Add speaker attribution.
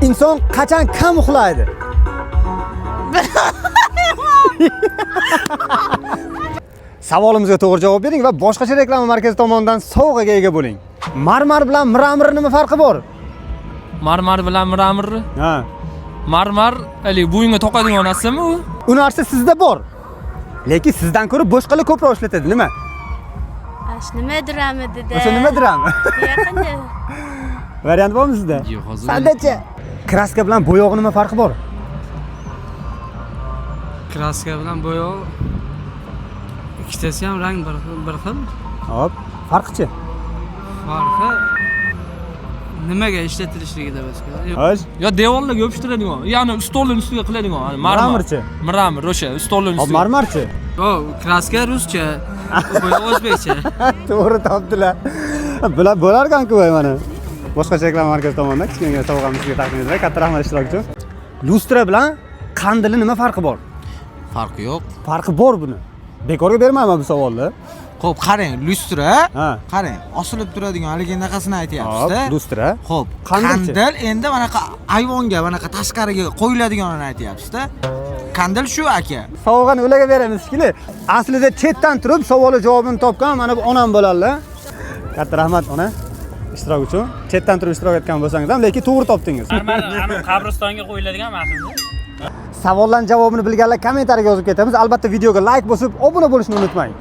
Speaker 1: Inson qachon kam uxlaydi? Savolimizga to'g'ri javob bering va boshqacha reklama markazi tomonidan sovg'aga ega bo'ling. Marmar bilan mramorni nima farqi bor?
Speaker 2: Marmar bilan mramorni.
Speaker 1: Ha.
Speaker 2: Marmar haligi bo'yinga toqadigan narsami u?
Speaker 1: U narsa sizda bor. Lekin sizdan ko'ra boshqalar ko'proq ishlatadi. Nima?
Speaker 3: Ash nimadir dedi.
Speaker 1: O'sha nimadir ham?
Speaker 3: Yaqinda.
Speaker 1: Variant bormi sizda?
Speaker 2: Yo'q, hozir.
Speaker 1: Sandachi. Kraska bilan bo'yoqni nima farqi bor?
Speaker 4: Kraska bilan bo'yoq ikkitasi ham rang bir xil, bir xil.
Speaker 1: Hop, farqichi?
Speaker 4: Farqi nimaga ishlatilishligida boshqa. Yo'q,
Speaker 1: Xo'sh.
Speaker 2: Yo devorlarga yopishtiradigan, ya'ni stolning ustiga qiladigan, hani marmar.
Speaker 1: Mramorchi?
Speaker 2: Mramor o'sha stolning
Speaker 1: Hop,
Speaker 2: ustiga.
Speaker 1: marmarchi?
Speaker 4: Yo'q, kraska ruscha, bo'yoq o'zbekcha.
Speaker 1: To'g'ri topdilar. Bular bo'larkan-ku mana. Boshqacha reklama markazi tomonidan kichkinagina sovg'amiz sizga taqdim etiladi. Katta rahmat ishtirok uchun. Lustra bilan qandilni nima farqi bor?
Speaker 5: Farqi yo'q.
Speaker 1: Farqi bor buni. Bekorga bermayman bu savolni.
Speaker 5: Xo'p, qarang, lustra,
Speaker 1: Ha.
Speaker 5: qarang, osilib turadigan haligi anaqasini
Speaker 1: Hop,
Speaker 5: aytyapsiz-da.
Speaker 1: lustra.
Speaker 5: Xo'p,
Speaker 1: Qandilchi?
Speaker 5: qandil endi manaqa ayvonga, manaqa tashqariga qo'yiladiganini aytyapsiz-da. Qandil shu aka.
Speaker 1: Sovg'ani ularga beramiz shekilli. Aslida chetdan turib savolni javobini topgan mana bu onam bo'ladilar. Katta rahmat ona ishtirok uchun. Chetdan turib ishtirok etgan bo'lsangiz ham, lekin to'g'ri topdingiz.
Speaker 6: Marmar anavi qabristonga qo'yiladigan aslida.
Speaker 1: Savollarning javobini bilganlar kommentariyaga yozib ketamiz. Albatta videoga like bosib, obuna bo'lishni unutmang.